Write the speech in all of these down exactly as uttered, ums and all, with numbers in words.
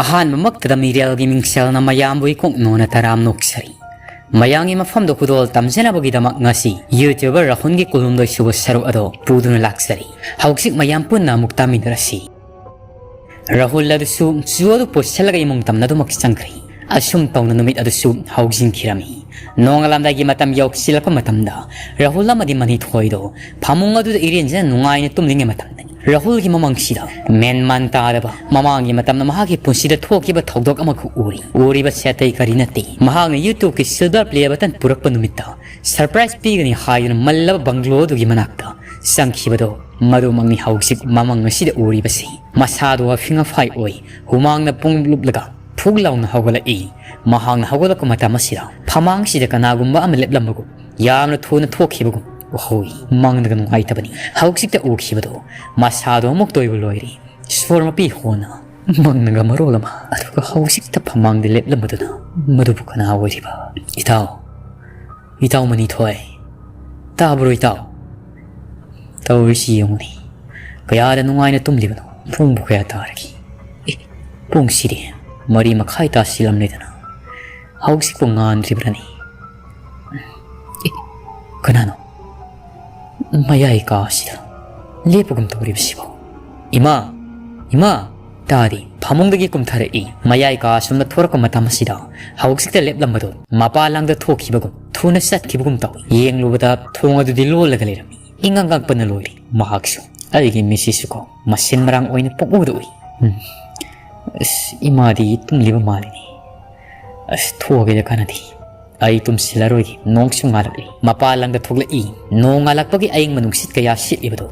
ꯑꯍꯥꯟꯕꯃꯛꯇꯗ ꯃꯤꯔꯦꯜꯒꯤ ꯃꯤꯡꯁꯦꯜꯅ ꯃꯌꯥꯝꯕꯨ ꯏꯀꯣꯛ ꯅꯣꯟꯅ ꯇꯔꯥꯝ ꯅꯣꯛꯆꯔꯤ꯫ ꯃꯌꯥꯝꯒꯤ ꯃꯐꯝꯗ ꯈꯨꯗꯣꯜ ꯇꯝꯖꯅꯕꯒꯤꯗꯃꯛ ꯉꯁꯤ YouTuber ꯔꯥꯍꯨꯜꯒꯤ ꯀꯨꯟꯍꯨꯝꯗꯣꯏ ꯁꯨꯕ ꯁꯔꯨꯛ ꯑꯗꯣ ꯄꯨꯗꯨꯅ ꯂꯥꯛꯆꯔꯤ꯫ ꯍꯧꯖꯤꯛ ꯃꯌꯥꯝ ꯄꯨꯟꯅ ꯑꯃꯨꯛ ꯇꯥꯃꯤꯟꯅꯔꯁꯤ꯫ ꯔꯥꯍꯨꯜ ꯑꯗꯨꯁꯨ ꯆꯨ ꯑꯗꯨ ꯄꯨꯁꯤꯜꯂꯒ ꯏꯃꯨꯡ ꯇꯝꯅꯗꯨꯃꯛ ꯆꯪꯈ꯭ꯔꯦ꯫ ꯑꯁꯨꯝ ꯇꯧꯅ ꯅꯨꯃꯤꯠ ꯑꯗꯨꯁꯨ ꯍꯧꯖꯤꯟꯈꯤꯔꯝꯃꯤ꯫ ꯅꯣꯡꯉꯥꯜꯂꯝꯗꯥꯏꯒꯤ ꯃꯇꯝ ꯌꯧꯁꯤꯜꯂꯛꯄ ꯃꯇꯝꯗ ꯔꯥꯍꯨꯜ ꯑꯃꯗꯤ ꯃꯅꯤꯊꯣꯏꯗꯣ ꯐꯃꯨꯡ ꯑꯗꯨꯗ ꯏꯔꯦꯟꯖꯅ ꯅꯨꯡꯉꯥꯏꯅ ꯇꯨꯝꯂꯤꯉꯩ ꯃꯇꯝꯗꯅꯤ꯫ ꯔꯥꯍꯨꯜꯒꯤ ꯃꯃꯪꯁꯤꯗ ꯃꯦꯟ ꯃꯥꯟ ꯇꯥꯗꯕ ꯃꯃꯥꯡꯒꯤ ꯃꯇꯝꯗ ꯃꯍꯥꯛꯀꯤ ꯄꯨꯟꯁꯤꯗ ꯊꯣꯛꯈꯤꯕ ꯊꯧꯗꯣꯛ ꯑꯃꯈꯛ ꯎꯔꯤ꯫ ꯎꯔꯤꯕꯁꯦ ꯑꯇꯩ ꯀꯔꯤ ꯅꯠꯇꯦ, ꯃꯍꯥꯛꯅ YouTubeꯀꯤ silver play button ꯄꯨꯔꯛꯄ ꯅꯨꯃꯤꯠꯇ surprise ꯄꯤꯒꯅꯤ ꯍꯥꯏꯗꯨꯅ ꯃꯜꯂꯕ bungalow ꯑꯗꯨꯒꯤ ꯃꯅꯥꯛꯇ ꯆꯪꯈꯤꯕꯗꯣ꯫ ꯃꯗꯨꯃꯛꯅꯤ ꯍꯧꯖꯤꯛ ꯃꯃꯪ ꯑꯁꯤꯗ ꯎꯔꯤꯕꯁꯤ꯫ ꯃꯁꯥꯗꯣ ꯑꯐꯤꯡ ꯑꯐꯥꯏ ꯑꯣꯏ, ꯍꯨꯃꯥꯡꯅ ꯄꯨꯡ ꯂꯨꯞꯂꯒ ꯐꯨꯛ ꯂꯥꯎꯅ ꯍꯧꯒꯠꯂꯛꯏ꯫ ꯃꯍꯥꯛꯅ ꯍꯧꯒꯠꯂꯛꯄ ꯃꯇꯝ ꯑꯁꯤꯗ ꯐꯃꯥꯡꯁꯤꯗ ꯀꯅꯥꯒꯨꯝꯕ ꯑꯃ ꯂꯦꯞꯂꯝꯕꯒꯨꯝ, ꯌꯥꯝꯅ ꯊꯨꯅ ꯊꯣꯛꯈꯤꯕꯒꯨꯝ ꯎꯍꯧꯏ꯫ ꯃꯪꯗꯒ ꯅꯨꯡꯉꯥꯏꯇꯕꯅꯤ꯫ ꯍꯧꯖꯤꯛꯇ ꯎꯈꯤꯕꯗꯣ ꯃꯁꯥꯗꯣ ꯑꯃꯨꯛ ꯇꯣꯏꯕ ꯂꯣꯏꯔꯦ꯫ ꯁꯣꯔ ꯃꯄꯤ ꯍꯣꯟꯅ ꯃꯪꯅꯒ ꯃꯔꯣꯜ ꯑꯃ, ꯑꯗꯨꯒ ꯍꯧꯖꯤꯛꯇ ꯐꯃꯥꯡꯗ ꯂꯦꯞꯂꯝꯕꯗꯨꯅ ꯃꯗꯨꯕꯨ ꯀꯅꯥ ꯑꯣꯏꯔꯤꯕ? "ꯏꯇꯥꯎ, ꯏꯇꯥꯎ ꯃꯅꯤꯊꯣꯏ, ꯇꯥꯕ꯭ꯔꯣ ꯏꯇꯥꯎ? ꯇꯧꯔꯤꯁꯤ ꯌꯦꯡꯉꯨꯅꯦ, ꯀꯌꯥꯗ ꯅꯨꯡꯉꯥꯏꯅ ꯇꯨꯝꯂꯤꯕꯅꯣ꯫ ꯄꯨꯡꯕꯨ ꯀꯌꯥ ꯇꯥꯔꯒꯦ? ꯑꯦ, ꯄꯨꯡꯁꯤꯗꯤ ꯃꯔꯤ ꯃꯈꯥꯏ ꯇꯥꯁꯤꯜꯂꯝꯂꯦꯗꯅ, ꯍꯧꯖꯤꯛꯄꯨ ꯉꯥꯟꯗ꯭ꯔꯤꯕ꯭ꯔꯅꯤ? ꯑꯦ, ꯀꯅꯥꯅꯣ ꯃꯌꯥꯏ ꯀꯥ ꯑꯁꯤꯗ ꯂꯦꯞꯄꯒꯨꯝ ꯇꯧꯔꯤꯕꯁꯤꯕꯣ? ꯏꯃꯥ! ꯏꯃꯥ!" ꯇꯥꯗꯦ꯫ ꯐꯃꯨꯡꯗꯒꯤ ꯀꯨꯝꯊꯔꯛꯏ꯫ ꯃꯌꯥꯏ ꯀꯥ ꯑꯁꯣꯝꯗ ꯊꯣꯔꯛꯄ ꯃꯇꯝ ꯑꯁꯤꯗ ꯍꯧꯖꯤꯛꯇ ꯂꯦꯞꯂꯝꯕꯗꯨ ꯃꯄꯥ ꯂꯥꯡꯗ ꯊꯣꯛꯈꯤꯕꯒꯨꯝ, ꯊꯨꯅ ꯆꯠꯈꯤꯕꯒꯨꯝ ꯇꯧꯏ꯫ ꯌꯦꯡꯂꯨꯕꯗ ꯊꯣꯡ ꯑꯗꯨꯗꯤ ꯂꯣꯜꯂꯒ ꯂꯩꯔꯝꯃꯤ꯫ ꯏꯉꯛ ꯉꯛꯄꯅ ꯂꯣꯏꯔꯦ ꯃꯍꯥꯛꯁꯨ꯫ ꯑꯩꯒꯤ ꯃꯤꯠꯁꯤꯁꯨꯀꯣ ꯃꯁꯤꯟ ꯃꯔꯥꯡ ꯑꯣꯏꯅ ꯄꯪꯎꯗ ꯎꯏ꯫ ꯎꯝ꯫ ꯑꯁ, ꯏꯃꯥꯗꯤ ꯇꯨꯝꯂꯤꯕ ꯃꯥꯜꯂꯤꯅꯦ꯫ ꯑꯁ, ꯊꯣꯛꯑꯒꯦꯗ ꯀꯥꯟꯅꯗꯦ꯫ ꯑꯩ ꯇꯨꯝꯁꯤꯜꯂꯔꯣꯏꯒꯦ, ꯅꯣꯡꯁꯨ ꯉꯥꯜꯂꯛꯂꯦ꯫ ꯃꯄꯥ ꯂꯥꯡꯗ ꯊꯣꯛꯂꯛꯏ꯫ ꯅꯣꯡ ꯉꯥꯜꯂꯛꯄꯒꯤ ꯑꯌꯤꯡꯕ ꯅꯨꯡꯁꯤꯠ ꯀꯌꯥ ꯁꯤꯠꯂꯤꯕꯗꯨ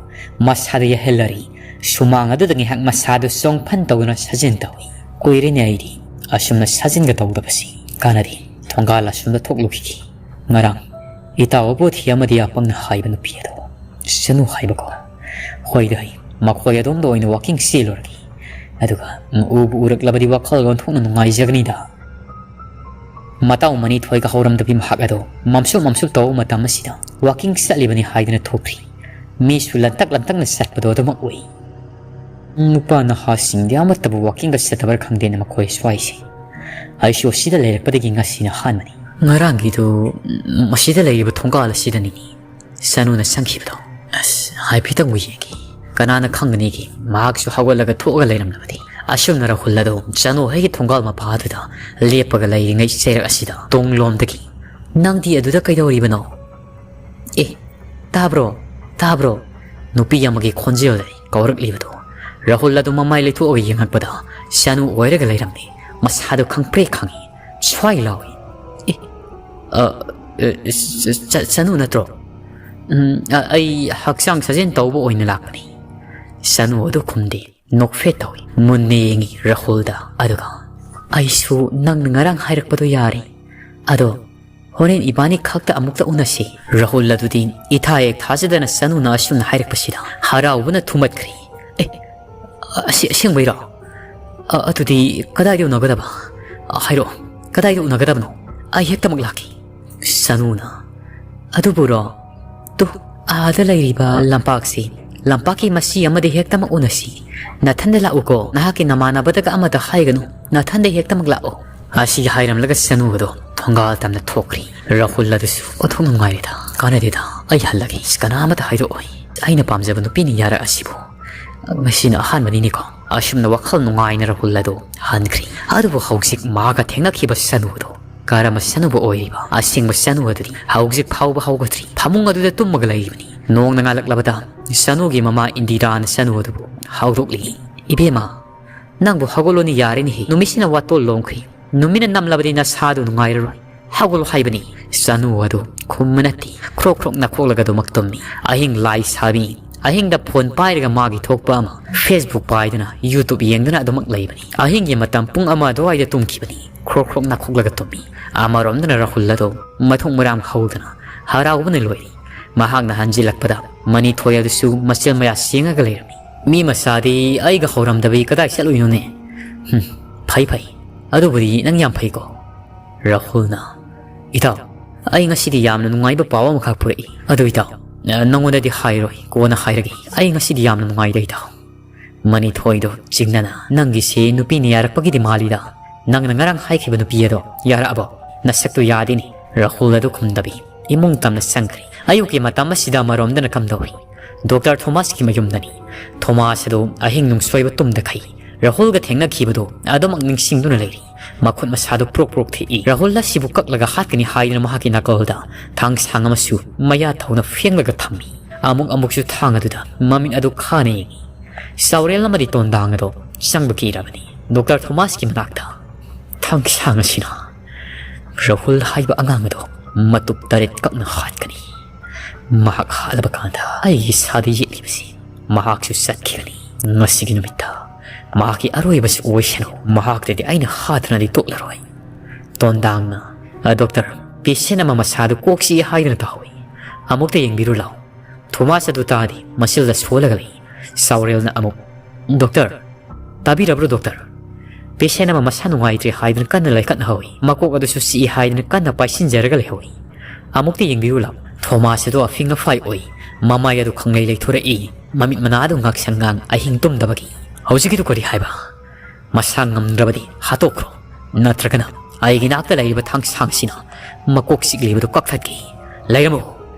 ꯃꯁꯥꯗ ꯌꯥꯏꯍꯜꯂꯔꯤ꯫ ꯁꯨꯃꯥꯡ ꯑꯗꯨꯗ ꯉꯥꯏꯍꯥꯛ ꯃꯁꯥꯗꯨ ꯆꯣꯡꯐꯟ ꯇꯧꯗꯨꯅ ꯁꯥꯖꯦꯜ ꯇꯧꯏ꯫ ꯀꯨꯏꯔꯦꯅꯦ ꯑꯩꯗꯤ ꯑꯁꯨꯝꯅ ꯁꯥꯖꯦꯜꯒ ꯇꯧꯗꯕꯁꯤ꯫ ꯀꯥꯟꯅꯗꯦ, ꯊꯣꯡꯒꯥꯜ ꯑꯁꯣꯝꯗ ꯊꯣꯛꯂꯨꯈꯤꯒꯦ꯫ ꯉꯔꯥꯡ ꯏꯇꯥꯎ ꯑꯕꯣꯊꯤ ꯑꯃꯗꯤ ꯑꯄꯪꯅ ꯍꯥꯏꯕ ꯅꯨꯄꯤ ꯑꯗꯣ ꯆꯅꯨ ꯍꯥꯏꯕꯀꯣ꯫ ꯍꯣꯏꯗ ꯍꯣꯏ, ꯃꯈꯣꯏ ꯑꯗꯣꯝꯗ ꯑꯣꯏꯅ walking ꯆꯦꯜꯂꯨꯔꯒꯦ꯫ ꯑꯗꯨꯒ ꯎꯕꯨ ꯎꯔꯛꯂꯕꯗꯤ ꯋꯥꯈꯜ ꯑꯣꯟꯊꯣꯛꯅ ꯅꯨꯡꯉꯥꯏꯖꯒꯅꯤꯗ꯫ ꯃꯇꯥꯎ ꯃꯅꯤꯊꯣꯏꯒ ꯍꯧꯔꯝꯗꯕꯤ ꯃꯍꯥꯛ ꯑꯗꯣ ꯃꯝꯁꯨꯞ ꯃꯝꯁꯨꯞ ꯇꯧꯕ ꯃꯇꯝ ꯑꯁꯤꯗ walking ꯆꯠꯂꯤꯕꯅꯤ ꯍꯥꯏꯗꯨꯅ ꯊꯣꯛꯈ꯭ꯔꯤ꯫ ꯃꯤꯁꯨ ꯂꯟꯇꯛ ꯂꯟꯇꯛꯅ ꯆꯠꯄꯗꯣ ꯑꯗꯨꯃꯛ ꯎꯏ꯫ ꯅꯨꯄꯥ ꯅꯍꯥꯁꯤꯡꯗꯤ ꯑꯃꯠꯇꯕꯨ ꯋꯥꯀꯤꯡꯒ ꯆꯠꯇꯕ꯭ꯔꯥ ꯈꯪꯗꯦꯅ ꯃꯈꯣꯏ ꯁ꯭ꯋꯥꯏꯁꯦ꯫ ꯑꯩꯁꯨ ꯑꯁꯤꯗ ꯂꯩꯔꯛꯄꯗꯒꯤ ꯉꯁꯤꯅ ꯑꯍꯥꯟꯕꯅꯤ꯫ ꯉꯔꯥꯡꯒꯤꯗꯨ ꯃꯁꯤꯗ ꯂꯩꯔꯤꯕ ꯊꯣꯡꯒꯥꯜ ꯑꯁꯤꯗꯅꯤꯅꯦ ꯁꯅꯨꯅ ꯆꯪꯈꯤꯕꯗꯣ꯫ ꯑꯁ, ꯍꯥꯏꯐꯦꯠꯇꯪꯕꯨ ꯌꯦꯡꯒꯦ꯫ ꯀꯅꯥꯅ ꯈꯪꯒꯅꯤꯒꯦ, ꯃꯍꯥꯛꯁꯨ ꯍꯧꯒꯠꯂꯒ ꯊꯣꯛꯑꯒ ꯂꯩꯔꯝꯂꯕꯗꯤ꯫ ꯑꯁꯨꯝꯅ ꯔꯥꯍꯨꯜ ꯑꯗꯣ ꯆꯅꯨ ꯍꯣꯏꯒꯤ ꯊꯣꯡꯒꯥꯜ ꯃꯄꯥ ꯑꯗꯨꯗ ꯂꯦꯞꯄꯒ ꯂꯩꯔꯤꯉꯩ ꯆꯩꯔꯛ ꯑꯁꯤꯗ ꯇꯨꯡꯂꯣꯝꯗꯒꯤ, "ꯅꯪꯗꯤ ꯑꯗꯨꯗ ꯀꯩꯗꯧꯔꯤꯕꯅꯣ? ꯑꯦ, ꯇꯥꯕ꯭ꯔꯣ? ꯇꯥꯕ꯭ꯔꯣ?" ꯅꯨꯄꯤ ꯑꯃꯒꯤ ꯈꯣꯟꯖꯦꯜꯗ ꯀꯧꯔꯛꯂꯤꯕꯗꯨ ꯔꯥꯍꯨꯜ ꯑꯗꯨ ꯃꯃꯥꯏ ꯂꯩꯊꯣꯛꯑꯒ ꯌꯦꯡꯉꯛꯄꯗ ꯁꯅꯨ ꯑꯣꯏꯔꯒ ꯂꯩꯔꯝꯃꯤ꯫ ꯃꯁꯥꯗꯨ ꯈꯪꯄ꯭ꯔꯦꯛ ꯈꯪꯉꯤ꯫ ꯁ꯭ꯋꯥꯏ ꯂꯥꯎꯏ꯫ "ꯑꯦ, ꯑ, ꯑ, ꯆ-, ꯆ-, ꯆꯅꯨ ꯅꯠꯇ꯭ꯔꯣ?" "ꯎꯝ, ꯑ-, ꯑꯩ ꯍꯛꯆꯥꯡ ꯁꯥꯖꯦꯜ ꯇꯧꯕ ꯑꯣꯏꯅ ꯂꯥꯛꯄꯅꯤ꯫" ꯁꯅꯨ ꯑꯗꯨ ꯈꯨꯝꯗꯦ꯫ ꯅꯣꯛꯐꯦꯠ ꯇꯧꯏ꯫ ꯃꯨꯟꯅ ꯌꯦꯡꯏ ꯔꯥꯍꯨꯜꯗ꯫ ꯑꯗꯨꯒ, "ꯑꯩꯁꯨ ꯅꯪꯅ ꯉꯔꯥꯡ ꯍꯥꯏꯔꯛꯄꯗꯣ ꯌꯥꯔꯦ꯫ ꯑꯗꯣ ꯍꯣꯔꯦꯟ ꯏꯕꯥꯅꯤ ꯈꯛꯇ ꯑꯃꯨꯛꯇ ꯎꯅꯁꯤ꯫" ꯔꯥꯍꯨꯜ ꯑꯗꯨꯗꯤ ꯏꯊꯥ ꯍꯦꯛ ꯊꯥꯖꯗꯅ ꯁꯅꯨꯅ ꯑꯁꯨꯝꯅ ꯍꯥꯏꯔꯛꯄꯁꯤꯗ ꯍꯔꯥꯎꯕꯅ ꯊꯨꯝꯃꯠꯈ꯭ꯔꯦ꯫ "ꯑꯦ, ꯑꯁꯤ ꯑꯁꯦꯡꯕꯩꯔꯣ? ꯑ-, ꯑꯗꯨꯗꯤ ꯀꯗꯥꯏꯗ ꯎꯅꯒꯗꯕ? ꯑ, ꯍꯥꯏꯔꯛꯑꯣ, ꯀꯗꯥꯏꯗ ꯎꯅꯒꯗꯕꯅꯣ? ꯑꯩ ꯍꯦꯛꯇꯃꯛ ꯂꯥꯛꯀꯦ꯫" ꯁꯅꯨꯅ, "ꯑꯗꯨꯕꯨꯔꯣ? ꯇꯨ, ꯑꯥꯗ ꯂꯩꯔꯤꯕ ꯂꯝꯄꯥꯛꯁꯤ, ꯂꯝꯄꯥꯛꯀꯤ ꯃꯁꯤ ꯑꯃꯗ ꯍꯦꯛꯇꯃꯛ ꯎꯅꯁꯤ꯫ ꯅꯊꯟꯗ ꯂꯥꯛꯎꯀꯣ, ꯅꯍꯥꯛꯀꯤ ꯅꯃꯥꯟꯅꯕꯗꯒ ꯑꯃꯗ ꯍꯥꯏꯒꯅꯨ, ꯅꯊꯟꯗ ꯍꯦꯛꯇꯃꯛ ꯂꯥꯛꯑꯣ꯫" ꯑꯁꯤ ꯍꯥꯏꯔꯝꯂꯒ ꯁꯅꯨ ꯑꯗꯣ ꯊꯣꯡꯒꯥꯜ ꯇꯝꯅ ꯊꯣꯛꯈ꯭ꯔꯦ꯫ ꯔꯥꯍꯨꯜ ꯑꯗꯨꯁꯨ, "ꯑꯣꯟꯊꯣꯛꯅ ꯅꯨꯡꯉꯥꯏꯔꯦꯗ, ꯀꯥꯟꯅꯗꯦꯗ, ꯑꯩ ꯍꯜꯂꯒꯦ, ꯀꯅꯥ ꯑꯃꯗ ꯍꯥꯏꯗꯣꯛꯑꯣꯏ꯫ ꯑꯩꯅ ꯄꯥꯝꯖꯕ ꯅꯨꯄꯤꯅ ꯌꯥꯔꯛꯑꯁꯤꯕꯨ꯫ ꯉꯁꯤꯅ ꯑꯍꯥꯟꯕꯅꯤꯅꯦꯀꯣ꯫" ꯑꯁꯨꯝꯅ ꯋꯥꯈꯜ ꯅꯨꯡꯉꯥꯏꯅ ꯔꯥꯍꯨꯜ ꯑꯗꯨ ꯍꯟꯈ꯭ꯔꯦ꯫ ꯑꯗꯨꯕꯨ ꯍꯧꯖꯤꯛ ꯃꯥꯒ ꯊꯦꯡꯅꯈꯤꯕ ꯁꯅꯨ ꯑꯗꯨ, ꯀꯔꯝꯕ ꯁꯅꯨꯕꯨ ꯑꯣꯏꯔꯤꯕ ꯑꯁꯦꯡꯕ ꯁꯅꯨ ꯑꯗꯨꯗꯤ ꯍꯧꯖꯤꯛ ꯐꯥꯎꯕ ꯍꯧꯒꯠꯇ꯭ꯔꯤ꯫ ꯐꯃꯨꯡ ꯑꯗꯨꯗ ꯇꯨꯝꯃꯒ ꯂꯩꯔꯤꯕꯅꯤ꯫ ꯅꯣꯡꯅ ꯉꯥꯜꯂꯛꯂꯕꯗ ꯁꯅꯨꯒꯤ ꯃꯃꯥ ꯏꯟꯗꯤꯔꯥꯅ ꯁꯅꯨ ꯑꯗꯨꯕꯨ ꯍꯧꯗꯣꯛꯂꯤ꯫ "ꯏꯕꯦꯝꯃ, ꯅꯪꯕꯨ ꯍꯧꯒꯠꯂꯣꯅꯦ ꯌꯥꯔꯦꯅꯦꯍꯦ꯫ ꯅꯨꯃꯤꯠꯁꯤꯅ ꯋꯥꯇꯣꯜ ꯂꯣꯝꯈ꯭ꯔꯦ꯫ ꯅꯨꯃꯤꯠꯅ ꯅꯝꯂꯕꯗꯤ ꯅꯁꯥꯗꯨ ꯅꯨꯡꯉꯥꯏꯔꯔꯣꯏ꯫ ꯍꯧꯒꯠꯂꯣ ꯍꯥꯏꯕꯅꯤ꯫" ꯁꯅꯨ ꯑꯗꯨ ꯈꯨꯝꯕ ꯅꯠꯇꯦ꯫ ꯈ꯭ꯔꯣꯛ ꯈ꯭ꯔꯣꯛ ꯅꯈꯣꯛꯂꯒ ꯑꯗꯨꯃꯛ ꯇꯨꯝꯃꯤ꯫ ꯑꯍꯤꯡ ꯂꯥꯏ ꯁꯥꯕꯤ꯫ ꯑꯍꯤꯡꯗ ꯐꯣꯟ ꯄꯥꯏꯔꯒ ꯃꯥꯒꯤ ꯊꯣꯛꯄ ꯑꯃ, Facebook ꯄꯥꯏꯗꯨꯅ, YouTube ꯌꯦꯡꯗꯨꯅ ꯑꯗꯨꯃꯛ ꯂꯩꯕꯅꯤ꯫ ꯑꯍꯤꯡꯒꯤ ꯃꯇꯝ ꯄꯨꯡ ꯑꯃ ꯑꯗꯨꯋꯥꯏꯗ ꯇꯨꯝꯈꯤꯕꯅꯤ꯫ ꯈ꯭ꯔꯣꯛ ꯈ꯭ꯔꯣꯛ ꯅꯈꯣꯛꯂꯒ ꯇꯨꯝꯃꯤ꯫ ꯑꯃꯔꯣꯝꯗꯅ ꯔꯥꯍꯨꯜ ꯑꯗꯨ ꯃꯊꯣꯡ ꯃꯔꯥꯡ ꯍꯧꯗꯅ ꯍꯔꯥꯎꯕꯅ ꯂꯣꯏꯔꯤ꯫ ꯃꯍꯥꯛꯅ ꯍꯟꯖꯤꯜꯂꯛꯄꯗ ꯃꯅꯤꯊꯣꯏ ꯑꯗꯨꯁꯨ ꯃꯆꯜ ꯃꯌꯥ ꯁꯦꯡꯉꯒ ꯂꯩꯔꯝꯃꯤ꯫ "ꯃꯤ ꯃꯆꯥꯗꯤ ꯑꯩꯒ ꯍꯧꯔꯝꯗꯕꯤ ꯀꯗꯥꯏ ꯆꯠꯂꯨꯏꯅꯣꯅꯦ? ꯍꯨꯝ, ꯐꯩ ꯐꯩ꯫ ꯑꯗꯨꯕꯨꯗꯤ ꯅꯪ ꯌꯥꯝ ꯐꯩꯀꯣ꯫" ꯔꯥꯍꯨꯜꯅ, "ꯏꯇꯥꯎ, ꯑꯩ ꯉꯁꯤꯗꯤ ꯌꯥꯝꯅ ꯅꯨꯡꯉꯥꯏꯕ ꯄꯥꯎ ꯑꯃꯈꯛ ꯄꯨꯔꯛꯏ꯫ ꯑꯗꯨ ꯏꯇꯥꯎ, ꯅꯉꯣꯟꯗꯗꯤ ꯍꯥꯏꯔꯣꯏ, ꯀꯣꯟꯅ ꯍꯥꯏꯔꯒꯦ꯫ ꯑꯩ ꯉꯁꯤꯗꯤ ꯌꯥꯝꯅ ꯅꯨꯡꯉꯥꯏꯗ ꯏꯇꯥꯎ꯫" ꯃꯅꯤꯊꯣꯏꯗꯣ ꯆꯤꯡꯅꯅ, "ꯅꯪꯒꯤꯁꯤ ꯅꯨꯄꯤꯅ ꯌꯥꯔꯛꯄꯒꯤꯗꯤ ꯃꯥꯜꯂꯤꯗ꯫ ꯅꯪꯅ ꯉꯔꯥꯡ ꯍꯥꯏꯈꯤꯕ ꯅꯨꯄꯤ ꯑꯗꯣ ꯌꯥꯔꯛꯑꯕꯣ?" "ꯅꯁꯛꯇꯨ ꯌꯥꯗꯦꯅꯦ꯫" ꯔꯥꯍꯨꯜ ꯑꯗꯨ ꯈꯨꯝꯗꯕꯤ ꯏꯃꯨꯡ ꯇꯝꯅ ꯆꯪꯈ꯭ꯔꯦ꯫ ꯑꯌꯨꯛꯀꯤ ꯃꯇꯝ ꯑꯁꯤꯗ ꯑꯃꯔꯣꯝꯗꯅ ꯀꯝꯗꯧꯏ? ꯗꯣꯛꯇꯔ ꯊꯣꯃꯥꯁꯀꯤ ꯃꯌꯨꯝꯗꯅꯤ꯫ ꯊꯣꯃꯥꯁ ꯑꯗꯨ ꯑꯍꯤꯡ ꯅꯨꯡꯁꯣꯏꯕ ꯇꯨꯝꯗꯈꯩ ꯔꯥꯍꯨꯜꯒ ꯊꯦꯡꯅꯈꯤꯕꯗꯨ ꯑꯗꯨꯃꯛ ꯅꯤꯡꯁꯤꯡꯗꯨꯅ ꯂꯩꯔꯤ꯫ ꯃꯈꯨꯠ ꯃꯁꯥꯗꯨ ꯄ꯭ꯔꯣꯛ ꯄ꯭ꯔꯣꯛ ꯊꯦꯛꯏ꯫ ꯔꯥꯍꯨꯜ ꯑꯁꯤꯕꯨ ꯀꯛꯂꯒ ꯍꯥꯠꯀꯅꯤ ꯍꯥꯏꯗꯨꯅ ꯃꯍꯥꯛꯀꯤ ꯅꯥꯀꯜꯗ ꯊꯥꯡꯁꯥꯡ ꯑꯃꯁꯨ ꯃꯌꯥ ꯊꯧꯅ ꯐꯦꯡꯂꯒ ꯊꯝꯃꯤ꯫ ꯑꯃꯨꯛ ꯑꯃꯨꯛꯁꯨ ꯊꯥꯡ ꯑꯗꯨꯗ ꯃꯃꯤꯠ ꯑꯗꯨ ꯈꯥꯅ ꯌꯦꯡꯏ꯫ ꯆꯥꯎꯔꯦꯜ ꯑꯃꯗꯤ ꯇꯣꯟꯗꯥꯡ ꯑꯗꯣ ꯆꯪꯕ ꯀꯤꯔꯕꯅꯤ꯫ ꯗꯣꯛꯇꯔ ꯊꯣꯃꯥꯁꯀꯤ ꯃꯅꯥꯛꯇ, "ꯊꯥꯡꯁꯥꯡ ꯑꯁꯤꯅ ꯔꯥꯍꯨꯜ ꯍꯥꯏꯕ ꯑꯉꯥꯡ ꯑꯗꯣ ꯃꯇꯨꯞ ꯇꯔꯦꯠ ꯀꯛꯅ ꯍꯥꯠꯀꯅꯤ꯫ ꯃꯍꯥꯛ ꯍꯥꯠꯂꯕ ꯀꯥꯟꯗ ꯑꯩꯒꯤ ꯏꯁꯥꯗ ꯌꯦꯛꯂꯤꯕꯁꯤ ꯃꯍꯥꯛꯁꯨ ꯆꯠꯈꯤꯒꯅꯤ꯫ ꯉꯁꯤꯒꯤ ꯅꯨꯃꯤꯠꯇ ꯃꯍꯥꯛꯀꯤ ꯑꯔꯣꯏꯕꯁꯨ ꯑꯣꯏꯁꯅꯨ꯫ ꯃꯍꯥꯛꯇꯗꯤ ꯑꯩꯅ ꯍꯥꯠꯇꯅꯗꯤ ꯇꯣꯛꯂꯔꯣꯏ꯫" ꯇꯣꯟꯗꯥꯡꯅ, "ꯑ, ꯗꯣꯛꯇꯔ, ꯄꯦꯁꯦꯟ ꯑꯃ ꯃꯁꯥꯗꯨ ꯀꯣꯛ ꯆꯤꯛꯏ ꯍꯥꯏꯗꯨꯅ ꯇꯥꯍꯧꯏ꯫ ꯑꯃꯨꯛꯇ ꯌꯦꯡꯕꯤꯔꯨ ꯂꯥꯎ꯫" ꯊꯣꯃꯥꯁ ꯑꯗꯨ ꯇꯥꯗꯦ, ꯃꯆꯤꯜꯗ ꯁꯣꯜꯂꯒ ꯂꯩ꯫ ꯆꯥꯎꯔꯦꯜꯅ ꯑꯃꯨꯛ, "ꯗꯣꯛꯇꯔ, ꯇꯥꯕꯤꯔꯕ꯭ꯔꯣ ꯗꯣꯛꯇꯔ? ꯄꯦꯁꯦꯟ ꯑꯃ ꯃꯁꯥ ꯅꯨꯡꯉꯥꯏꯇ꯭ꯔꯦ ꯍꯥꯏꯗꯨꯅ ꯀꯟꯅ ꯂꯥꯏꯀꯠꯅꯍꯧꯏ꯫ ꯃꯀꯣꯛ ꯑꯗꯨꯁꯨ ꯆꯤꯛꯏ ꯍꯥꯏꯗꯨꯅ ꯀꯟꯅ ꯄꯥꯏꯁꯤꯟꯖꯔꯒ ꯂꯩꯍꯧꯏ꯫ ꯑꯃꯨꯛꯇ ꯌꯦꯡꯕꯤꯔꯨ ꯂꯥꯎ꯫" ꯊꯣꯃꯥꯁ ꯑꯗꯨ ꯑꯐꯤꯡ ꯑꯐꯥꯏ ꯑꯣꯏ꯫ ꯃꯃꯥꯏ ꯑꯗꯨ ꯈꯪꯂꯩ ꯂꯩꯊꯣꯔꯛꯏ꯫ ꯃꯃꯤꯠ ꯃꯅꯥ ꯑꯗꯨ ꯉꯥꯛꯁꯪ ꯉꯥꯡ ꯑꯍꯤꯡ ꯇꯨꯝꯗꯕꯒꯤ꯫ "ꯍꯧꯖꯤꯛꯀꯤꯗꯨ ꯀꯔꯤ ꯍꯥꯏꯕ?" "ꯃꯁꯥ ꯉꯝꯗ꯭ꯔꯕꯗꯤ ꯍꯥꯠꯇꯣꯛꯈ꯭ꯔꯣ, ꯅꯠꯇ꯭ꯔꯒꯅ ꯑꯩꯒꯤ ꯅꯥꯛꯇ ꯂꯩꯔꯤꯕ ꯊꯥꯡꯁꯥꯡꯁꯤꯅ ꯃꯀꯣꯛ ꯆꯤꯛꯂꯤꯕꯗꯨ ꯀꯛꯊꯠꯀꯦ꯫ ꯂꯩꯔꯝꯃꯨ꯫"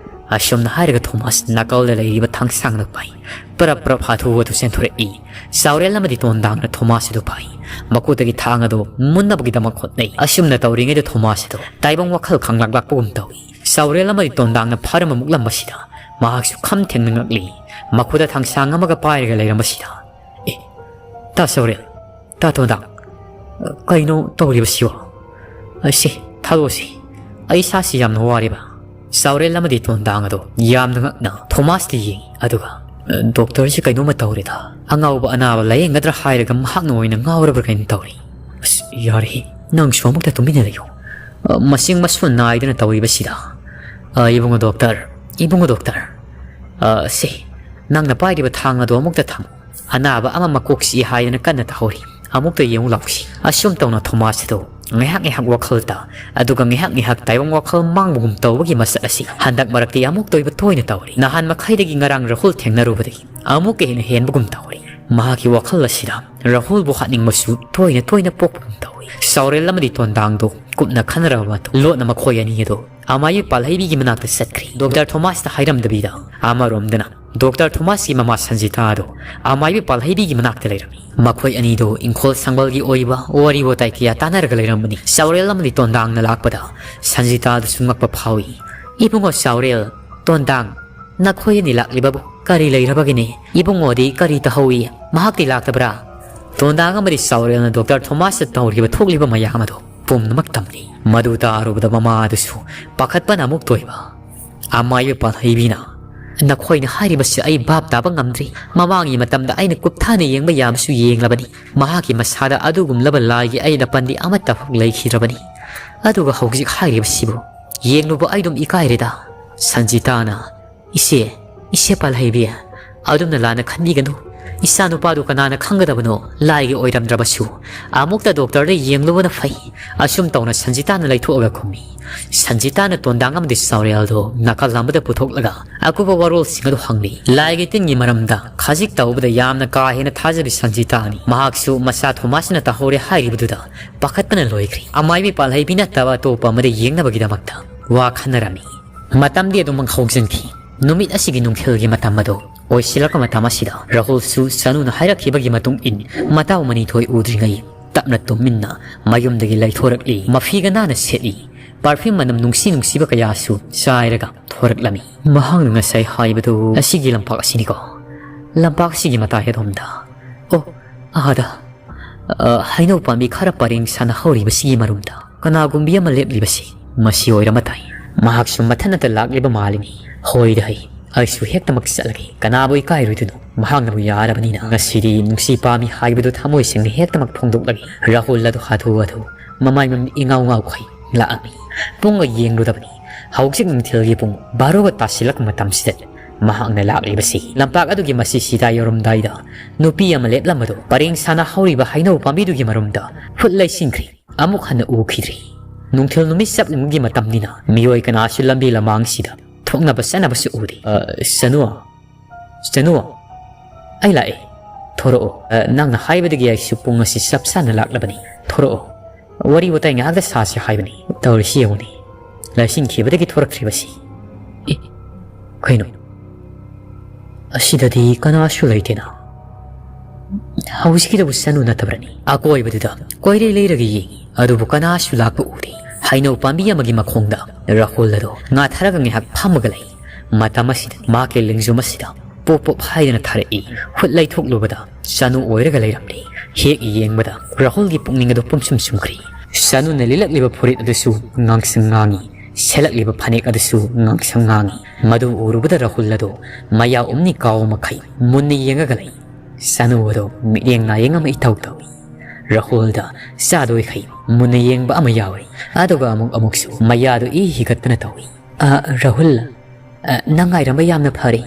ꯑꯁꯨꯝꯅ ꯍꯥꯏꯔꯒ ꯊꯣꯃꯥꯁ ꯅꯥꯀꯜꯗ ꯂꯩꯔꯤꯕ ꯊꯥꯡꯁꯥꯡꯗꯨ ꯄꯥꯏ꯫ ꯄ꯭ꯔꯞ ꯄ꯭ꯔꯞ ꯍꯥꯊꯨ ꯍꯥꯊꯨ ꯆꯦꯟꯊꯣꯔꯛꯏ꯫ ꯆꯥꯎꯔꯦꯜ ꯑꯃꯗꯤ ꯇꯣꯟꯗꯥꯡꯅ ꯊꯣꯃꯥꯁ ꯑꯗꯨ ꯐꯥꯏ꯫ ꯃꯈꯨꯠꯇꯒꯤ ꯊꯥꯡ ꯑꯗꯨ ꯃꯨꯟꯅꯕꯒꯤꯗꯃꯛ ꯍꯣꯠꯅꯩ꯫ ꯑꯁꯨꯝꯅ ꯇꯧꯔꯤꯉꯩꯗ ꯊꯣꯃꯥꯁ ꯑꯗꯨ ꯇꯥꯏꯕꯪ ꯋꯥꯈꯜ ꯈꯪꯂꯥꯛ ꯂꯥꯛꯄꯒꯨꯝ ꯇꯧꯏ꯫ ꯆꯥꯎꯔꯦꯜ ꯑꯃꯗꯤ ꯇꯣꯟꯗꯥꯡꯅ ꯐꯥꯔꯝꯕ ꯃꯨꯛꯂꯝꯕꯁꯤꯗ ꯃꯍꯥꯛꯁꯨ ꯈꯝ ꯊꯦꯡꯅ ꯉꯛꯂꯤ꯫ ꯃꯈꯨꯠꯇ ꯊꯥꯡꯁꯥꯡ ꯑꯃꯒ ꯄꯥꯏꯔꯒ ꯂꯩꯔꯝꯕꯁꯤꯗ, "ꯑꯦ, ꯇꯥ ꯆꯥꯎꯔꯦꯜ, ꯇꯥ ꯇꯣꯟꯗꯥꯡ, ꯀꯩꯅꯣ ꯇꯧꯔꯤꯕꯁꯤꯕꯣ? ꯑꯁꯤ, ꯊꯥꯗꯣꯛꯑꯁꯤ꯫ ꯑꯩ ꯏꯁꯥꯁꯤ ꯌꯥꯝꯅ ꯋꯥꯔꯦꯕ꯫" ꯆꯥꯎꯔꯦꯜ ꯑꯃꯗꯤ ꯇꯣꯟꯗꯥꯡ ꯑꯗꯣ ꯌꯥꯝꯅ ꯉꯛꯅ ꯊꯣꯃꯥꯁꯇ ꯌꯦꯡꯉꯤ꯫ ꯑꯗꯨꯒ, "ꯗꯣꯛꯇꯔꯁꯤ ꯀꯩꯅꯣꯝꯃ ꯇꯧꯔꯦꯗ꯫ ꯑꯉꯥꯎꯕ ꯑꯅꯥꯕ ꯂꯥꯌꯦꯡꯒꯗ꯭ꯔꯥ ꯍꯥꯏꯔꯒ ꯃꯍꯥꯛꯅ ꯑꯣꯏꯅ ꯉꯥꯎꯔꯕ꯭ꯔꯥ ꯀꯩꯅꯣ ꯇꯧꯔꯦ꯫ ꯑꯁ, ꯌꯥꯔꯦꯍꯦ, ꯅꯪꯁꯨ ꯑꯃꯨꯛꯇ ꯇꯨꯃꯤꯟꯅ ꯂꯩꯌꯨ꯫ ꯑ, ꯃꯁꯤꯡ ꯃꯁꯨ ꯅꯥꯏꯗꯅ ꯇꯧꯔꯤꯕꯁꯤꯗ꯫ ꯑ, ꯏꯕꯨꯡꯉꯣ ꯗꯣꯛꯇꯔ, ꯏꯕꯨꯡꯉꯣ ꯗꯣꯛꯇꯔ꯫ ꯑ, ꯁꯦ, ꯅꯪꯅ ꯄꯥꯏꯔꯤꯕ ꯊꯥꯡ ꯑꯗꯣ ꯑꯃꯨꯛꯇ ꯊꯝꯃꯨ꯫ ꯑꯅꯥꯕ ꯑꯃ ꯃꯀꯣꯛ ꯆꯤꯛꯏ ꯍꯥꯏꯗꯅ ꯀꯟꯅ ꯇꯥꯍꯧꯔꯤ꯫ ꯑꯃꯨꯛꯇ ꯌꯦꯡꯉꯨ ꯂꯥꯎꯁꯤ꯫" ꯑꯁꯨꯝ ꯇꯧꯅ ꯊꯣꯃꯥꯁ ꯑꯗꯨ ꯉꯥꯏꯍꯥꯛ ꯉꯥꯏꯍꯥꯛ ꯋꯥꯈꯜꯗ, ꯑꯗꯨꯒ ꯉꯥꯏꯍꯥꯛ ꯉꯥꯏꯍꯥꯛ ꯇꯥꯏꯕꯪ ꯋꯥꯈꯜ ꯃꯥꯡꯕꯒꯨꯝ ꯇꯧꯕꯒꯤ ꯃꯁꯛ ꯑꯁꯤ ꯍꯟꯗꯛ ꯃꯔꯛꯇꯤ ꯑꯃꯨꯛꯇ ꯑꯣꯏꯕ ꯇꯣꯏꯅ ꯇꯧꯔꯤ꯫ ꯅꯍꯥꯟ ꯃꯈꯩꯗꯒꯤ ꯉꯔꯥꯡ ꯔꯥꯍꯨꯜ ꯊꯦꯡꯅꯔꯨꯕꯗꯒꯤ ꯑꯃꯨꯛꯀ ꯍꯦꯟꯅ ꯍꯦꯟꯕꯒꯨꯝ ꯇꯧꯔꯤ꯫ ꯃꯍꯥꯛꯀꯤ ꯋꯥꯈꯜ ꯑꯁꯤꯗ ꯔꯥꯍꯨꯜꯕꯨ ꯍꯥꯠꯅꯤꯡꯕꯁꯨ ꯇꯣꯏꯅ ꯇꯣꯏꯅ ꯄꯣꯛꯄꯒꯨꯝ ꯇꯧꯏ꯫ ꯁꯥꯎꯔꯦꯜ ꯑꯃꯗꯤ ꯇꯣꯟꯗꯥꯡꯗꯣ ꯀꯨꯞꯅ ꯈꯟꯅꯔꯕ ꯃꯇꯨꯡ ꯂꯣꯠꯅ ꯃꯈꯣꯏ ꯑꯅꯤ ꯑꯗꯨ ꯑꯃꯥꯏꯕꯤ ꯄꯥꯜꯍꯩꯕꯤꯒꯤ ꯃꯅꯥꯛꯇ ꯆꯠꯈ꯭ꯔꯤ꯫ ꯗꯣꯛꯇꯔ ꯊꯣꯃꯥꯁꯇ ꯍꯥꯏꯔꯝꯗꯕꯤꯗ ꯑꯃꯔꯣꯝꯗꯅ ꯗꯣꯛꯇꯔ ꯊꯣꯃꯥꯁꯀꯤ ꯃꯃꯥ ꯁꯟꯖꯤꯇꯥ ꯑꯗꯨ ꯑꯃꯥꯏꯕꯤ ꯄꯥꯜꯍꯩꯕꯤꯒꯤ ꯃꯅꯥꯛꯇ ꯂꯩꯔꯝꯃꯤ꯫ ꯃꯈꯣꯏ ꯑꯅꯤꯗꯨ ꯏꯪꯈꯣꯜ ꯁꯪꯕꯜꯒꯤ ꯑꯣꯏꯕ ꯋꯥꯔꯤ ꯋꯥꯇꯥꯏ ꯀꯌꯥ ꯇꯥꯟꯅꯔꯒ ꯂꯩꯔꯝꯕꯅꯤ꯫ ꯆꯥꯎꯔꯦꯜ ꯑꯃꯗꯤ ꯇꯣꯟꯗꯥꯡꯅ ꯂꯥꯛꯄꯗ ꯁꯟꯖꯤꯇꯥꯗꯨꯁꯨ ꯉꯛꯄ ꯐꯥꯎꯏ꯫ "ꯏꯕꯨꯡꯉꯣ ꯆꯥꯎꯔꯦꯜ, ꯇꯣꯟꯗꯥꯡ, ꯅꯈꯣꯏ ꯑꯅꯤ ꯂꯥꯛꯂꯤꯕꯕꯨ ꯀꯔꯤ ꯂꯩꯔꯕꯒꯤꯅꯦ? ꯏꯕꯨꯡꯉꯣꯗꯤ ꯀꯔꯤ ꯇꯧꯍꯧꯏ? ꯃꯍꯥꯛꯇꯤ ꯂꯥꯛꯇꯕ꯭ꯔꯥ?" ꯇꯣꯟꯗꯥꯡ ꯑꯃꯗꯤ ꯆꯥꯎꯔꯦꯜꯅ ꯗꯣꯛꯇꯔ ꯊꯣꯃꯥꯁꯇ ꯇꯧꯔꯤꯕ ꯊꯣꯛꯂꯤꯕ ꯃꯌꯥꯝ ꯑꯗꯨ ꯄꯨꯝꯅꯃꯛ ꯇꯝꯂꯤ꯫ ꯃꯗꯨ ꯇꯥꯔꯨꯕꯗ ꯃꯃꯥ ꯑꯗꯨꯁꯨ ꯄꯥꯈꯠꯄꯅ ꯑꯃꯨꯛ ꯇꯣꯏꯕ꯫ ꯑꯃꯥꯏꯕ ꯄꯥꯜꯍꯩꯕꯤꯅ, "ꯅꯈꯣꯏꯅ ꯍꯥꯏꯔꯤꯕꯁꯤ ꯑꯩ ꯚꯥꯞ ꯇꯥꯕ ꯉꯝꯗ꯭ꯔꯤ꯫ ꯃꯃꯥꯡꯒꯤ ꯃꯇꯝꯗ ꯑꯩꯅ ꯀꯨꯞꯊꯥꯅ ꯌꯦꯡꯕ ꯌꯥꯕꯁꯨ ꯌꯦꯡꯂꯕꯅꯤ꯫ ꯃꯍꯥꯛꯀꯤ ꯃꯁꯥꯗ ꯑꯗꯨꯒꯨꯝꯂꯕ ꯂꯥꯏꯒꯤ ꯑꯌꯦꯠ ꯑꯄꯟꯗꯤ ꯑꯃꯠꯇ ꯐꯥꯎ ꯂꯩꯈꯤꯗ꯭ꯔꯕꯅꯤ꯫ ꯑꯗꯨꯒ ꯍꯧꯖꯤꯛ ꯍꯥꯏꯔꯤꯕꯁꯤꯕꯨ ꯌꯦꯡꯂꯨꯕ ꯑꯩ ꯑꯗꯨꯝ ꯏꯀꯥꯏꯔꯦꯗ꯫" ꯁꯟꯖꯤꯇꯥꯅ, "ꯏꯆꯦ, ꯏꯆꯦ ꯄꯥꯜꯍꯩꯕꯤ, ꯑꯗꯨꯝꯅ ꯂꯥꯟꯅ ꯈꯟꯕꯤꯒꯅꯨ꯫ ꯏꯆꯥ ꯅꯨꯄꯥꯗꯨ ꯀꯅꯥꯅ ꯈꯪꯒꯗꯕꯅꯣ? ꯂꯥꯏꯒꯤ ꯑꯣꯏꯔꯝꯗ꯭ꯔꯕꯁꯨ ꯑꯃꯨꯛꯇ ꯗꯣꯛꯇꯔꯗ ꯌꯦꯡꯂꯨꯕꯅ ꯐꯩ꯫" ꯑꯁꯨꯝ ꯇꯧꯅ ꯁꯟꯖꯤꯇꯥꯅ ꯂꯩꯊꯣꯛꯑꯒ ꯈꯨꯝꯃꯤ꯫ ꯁꯟꯖꯤꯇꯥꯅ ꯇꯣꯟꯗꯥꯡ ꯑꯃꯗꯤ ꯆꯥꯎꯔꯦꯜꯗꯣ ꯅꯥꯀꯜ ꯑꯃꯗ ꯄꯨꯊꯣꯛꯂꯒ ꯑꯀꯨꯞꯄ ꯋꯥꯔꯣꯜꯁꯤꯡ ꯑꯗꯨ ꯍꯪꯂꯤ꯫ ꯂꯥꯏꯒꯤ ꯇꯤꯟꯒꯤ ꯃꯔꯝꯗ ꯈꯖꯤꯛ ꯇꯧꯕꯗ ꯌꯥꯝꯅ ꯀꯥ ꯍꯦꯟꯅ ꯊꯥꯖꯕꯤ ꯁꯟꯖꯤꯇꯥꯅꯤ꯫ ꯃꯍꯥꯛꯁꯨ ꯃꯆꯥ ꯊꯣꯃꯥꯁꯅ ꯇꯥꯍꯧꯔꯦ ꯍꯥꯏꯔꯤꯕꯗꯨꯗ ꯄꯥꯈꯠꯄꯅ ꯂꯣꯏꯈ꯭ꯔꯦ꯫ ꯑꯃꯥꯏꯕꯤ ꯄꯥꯜꯍꯩꯕꯤ ꯅꯠꯇꯕ ꯑꯇꯣꯞꯄ ꯑꯃꯗ ꯌꯦꯡꯅꯕꯒꯤꯗꯃꯛꯇ ꯋꯥ ꯈꯟꯅꯔꯝꯃꯤ꯫ ꯃꯇꯝꯗꯤ ꯑꯗꯨꯝ ꯍꯧꯖꯤꯟꯈꯤ꯫ ꯅꯨꯃꯤꯠ ꯑꯁꯤꯒꯤ ꯅꯨꯡꯊꯤꯜꯒꯤ ꯃꯇꯝ ꯑꯗꯨ ꯑꯣꯏꯁꯤꯜꯂꯛꯄ ꯃꯇꯝ ꯑꯁꯤꯗ ꯔꯥꯍꯨꯜꯁꯨ ꯁꯅꯨꯅ ꯍꯥꯏꯔꯛꯈꯤꯕꯒꯤ ꯃꯇꯨꯡ ꯏꯟ ꯃꯇꯥꯎ ꯃꯅꯤꯊꯣꯏ ꯎꯗ꯭ꯔꯤꯉꯩ ꯇꯞꯅ ꯇꯨꯝꯃꯤꯟꯅ ꯃꯌꯨꯝꯗꯒꯤ ꯂꯩꯊꯣꯔꯛꯂꯤ꯫ ꯃꯐꯤꯒ ꯅꯥꯟꯅ ꯁꯦꯠꯂꯤ꯫ ꯄꯔꯐ꯭ꯌꯨꯝ ꯃꯅꯝ ꯅꯨꯡꯁꯤ ꯅꯨꯡꯁꯤꯕ ꯀꯌꯥꯁꯨ ꯆꯥꯏꯔꯒ ꯊꯣꯔꯛꯂꯝꯃꯤ꯫ "ꯃꯍꯥꯛꯅ ꯉꯁꯥꯏ ꯍꯥꯏꯕꯗꯨ ꯑꯁꯤꯒꯤ ꯂꯝꯄꯥꯛ ꯑꯁꯤꯅꯤꯀꯣ? ꯂꯝꯄꯥꯛ ꯑꯁꯤꯒꯤ ꯃꯇꯥꯏ ꯑꯗꯣꯝꯗ꯫ ꯑꯣ, ꯑꯥꯗ꯫ ꯑ, ꯍꯩꯅꯧ ꯄꯥꯝꯕꯤ ꯈꯔ ꯄꯔꯦꯡ ꯁꯥꯟꯅ ꯍꯧꯔꯤꯕꯁꯤꯒꯤ ꯃꯔꯨꯝꯗ ꯀꯅꯥꯒꯨꯝꯕꯤ ꯑꯃ ꯂꯦꯞꯂꯤꯕꯁꯤ ꯃꯁꯤ ꯑꯣꯏꯔꯝꯕ ꯇꯥꯏ꯫ ꯃꯍꯥꯛꯁꯨ ꯃꯊꯟꯅꯇ ꯂꯥꯛꯂꯤꯕ ꯃꯥꯜꯂꯤꯅꯤ꯫ ꯍꯣꯏꯗ ꯍꯩ, ꯑꯩꯁꯨ ꯍꯦꯛꯇꯃꯛ ꯆꯠꯂꯒꯦ꯫ ꯀꯅꯥꯕꯨ ꯏꯀꯥꯏꯔꯣꯏꯗꯣꯏꯅꯣ? ꯃꯍꯥꯛꯅꯕꯨ ꯌꯥꯔꯕꯅꯤꯅ ꯉꯁꯤꯗꯤ ꯅꯨꯡꯁꯤ ꯄꯥꯝꯃꯤ ꯍꯥꯏꯕꯗꯨ ꯊꯃꯣꯏ ꯁꯦꯡꯅ ꯍꯦꯛꯇꯃꯛ ꯐꯣꯡꯗꯣꯛꯂꯒꯦ꯫" ꯔꯥꯍꯨꯜ ꯑꯗꯨ ꯍꯥꯊꯨ ꯍꯥꯊꯨ ꯃꯃꯥꯏ ꯃꯃꯤꯠ ꯏꯉꯥꯎ ꯉꯥꯎꯈꯩ ꯂꯥꯛꯑꯝꯃꯤ꯫ ꯄꯨꯡꯒ ꯌꯦꯡꯂꯨꯗꯕꯅꯤ꯫ ꯍꯧꯖꯤꯛ ꯅꯨꯡꯊꯤꯜꯒꯤ ꯄꯨꯡ ꯕꯥꯔꯣꯒ ꯇꯥꯁꯤꯜꯂꯛꯄ ꯃꯇꯝꯁꯤꯗ ꯃꯍꯥꯛꯅ ꯂꯥꯛꯂꯤꯕꯁꯤ ꯂꯝꯄꯥꯛ ꯑꯗꯨꯒꯤ ꯃꯁꯤꯁꯤꯗ ꯌꯧꯔꯝꯗꯥꯏꯗ ꯅꯨꯄꯤ ꯑꯃ ꯂꯦꯞꯂꯝꯕꯗꯨ ꯄꯔꯦꯡ ꯁꯥꯟꯅ ꯍꯧꯔꯤꯕ ꯍꯩꯅꯧ ꯄꯥꯝꯕꯤꯗꯨꯒꯤ ꯃꯔꯨꯝꯗ ꯍꯨꯠ ꯂꯩꯁꯤꯟꯈ꯭ꯔꯦ꯫ ꯑꯃꯨꯛ ꯍꯟꯅ ꯎꯈꯤꯗ꯭ꯔꯤ꯫ ꯅꯨꯡꯊꯤꯜ ꯅꯨꯃꯤꯠ ꯆꯞ ꯌꯨꯡꯕꯒꯤ ꯃꯇꯝꯅꯤꯅ ꯃꯤꯑꯣꯏ ꯀꯅꯥꯁꯨ ꯂꯝꯕꯤ ꯂꯃꯥꯡꯁꯤꯗ ꯊꯣꯛꯅꯕ ꯆꯠꯅꯕꯁꯨ ꯎꯗꯦ꯫ "ꯑ, ꯁꯅꯨ, ꯁꯅꯨ, ꯑꯩ ꯂꯥꯛꯑꯦ꯫ "ꯊꯣꯔꯛꯑꯣ꯫ ꯑ, ꯅꯪꯅ ꯍꯥꯏꯕꯗꯒꯤ ꯑꯩꯁꯨ ꯄꯨꯡ ꯑꯁꯤ ꯆꯞ ꯆꯥꯅ ꯂꯥꯛꯂꯕꯅꯤ꯫ ꯊꯣꯔꯛꯑꯣ꯫ ꯋꯥꯔꯤ ꯋꯥꯇꯥꯏ ꯉꯥꯏꯍꯥꯛꯇ ꯁꯥꯁꯤ ꯍꯥꯏꯕꯅꯤ꯫ ꯇꯧꯔꯤꯁꯤ ꯌꯦꯡꯉꯨꯅꯦ꯫ ꯂꯥꯏꯁꯤꯟꯈꯤꯕꯗꯒꯤ ꯊꯣꯔꯛꯇ꯭ꯔꯤꯕꯁꯤ꯫ ꯑꯦ, ꯀꯩꯅꯣ? ꯑꯁꯤꯗꯗꯤ ꯀꯅꯥꯁꯨ ꯂꯩꯇꯦꯅ꯫ ꯍꯧꯖꯤꯛꯀꯤꯗꯕꯨ ꯁꯅꯨ ꯅꯠꯇꯕ꯭ꯔꯅꯤ?" ꯑꯀꯣꯏꯕꯗꯨꯗ ꯀꯣꯏꯔꯦ ꯂꯩꯔꯒ ꯌꯦꯡꯉꯤ꯫ ꯑꯗꯨꯕꯨ ꯀꯅꯥꯁꯨ ꯂꯥꯛꯄ ꯎꯗꯦ꯫ ꯍꯩꯅꯧ ꯄꯥꯝꯕꯤ ꯑꯃꯒꯤ ꯃꯈꯣꯡꯗ ꯔꯥꯍꯨꯜ ꯑꯗꯣ ꯉꯥꯊꯔꯒ ꯉꯥꯏꯍꯥꯛ ꯐꯝꯃꯒ ꯂꯩ꯫ ꯃꯇꯝ ꯑꯁꯤꯗ ꯃꯍꯥꯛꯀꯤ ꯂꯦꯡꯖꯨꯝ ꯑꯁꯤꯗ ꯄꯣꯞ ꯄꯣꯞ ꯍꯥꯏꯗꯅ ꯊꯥꯔꯛꯏ꯫ ꯈꯨꯠ ꯂꯩꯊꯣꯛꯂꯨꯕꯗ ꯁꯅꯨ ꯑꯣꯏꯔꯒ ꯂꯩꯔꯝꯂꯦ꯫ ꯍꯦꯛ ꯌꯦꯡꯕꯗ ꯔꯥꯍꯨꯜꯒꯤ ꯄꯨꯛꯅꯤꯡ ꯑꯗꯨ ꯄꯨꯝꯁꯨꯝ ꯁꯨꯝꯈ꯭ꯔꯦ꯫ ꯁꯅꯨꯅ ꯂꯤꯠꯂꯛꯂꯤꯕ ꯐꯨꯔꯤꯠ ꯑꯗꯨꯁꯨ ꯉꯥꯡꯁꯪ ꯉꯥꯡꯉꯤ, ꯁꯦꯠꯂꯛꯂꯤꯕ ꯐꯅꯦꯛ ꯑꯗꯨꯁꯨ ꯉꯥꯡꯁꯪ ꯉꯥꯡꯉꯤ꯫ ꯃꯗꯨ ꯎꯔꯨꯕꯗ ꯔꯥꯍꯨꯜ ꯑꯗꯨ ꯃꯌꯥ ꯎꯝꯅꯤ ꯀꯥꯎ ꯃꯈꯩ ꯃꯨꯟꯅ ꯌꯦꯡꯉꯒ ꯂꯩ꯫ ꯁꯅꯨ ꯑꯗꯨ ꯃꯤꯠꯌꯦꯡ ꯅꯥꯌꯦꯡ ꯑꯃ ꯏꯇꯧ ꯇꯧꯏ꯫ ꯔꯥꯍꯨꯜꯗ ꯆꯥꯗꯣꯏꯈꯩ ꯃꯨꯟꯅ ꯌꯦꯡꯕ ꯑꯃ ꯌꯥꯎꯏ꯫ ꯑꯗꯨꯒ ꯑꯃꯨꯛ ꯑꯃꯨꯛꯁꯨ ꯃꯌꯥꯗꯨ ꯏ ꯍꯤꯒꯠꯇꯅ ꯇꯧꯏ꯫ "ꯑ, ꯔꯥꯍꯨꯜ, ꯑ, ꯅꯪ ꯉꯥꯏꯔꯝꯕ ꯌꯥꯝꯅ ꯐꯔꯦ꯫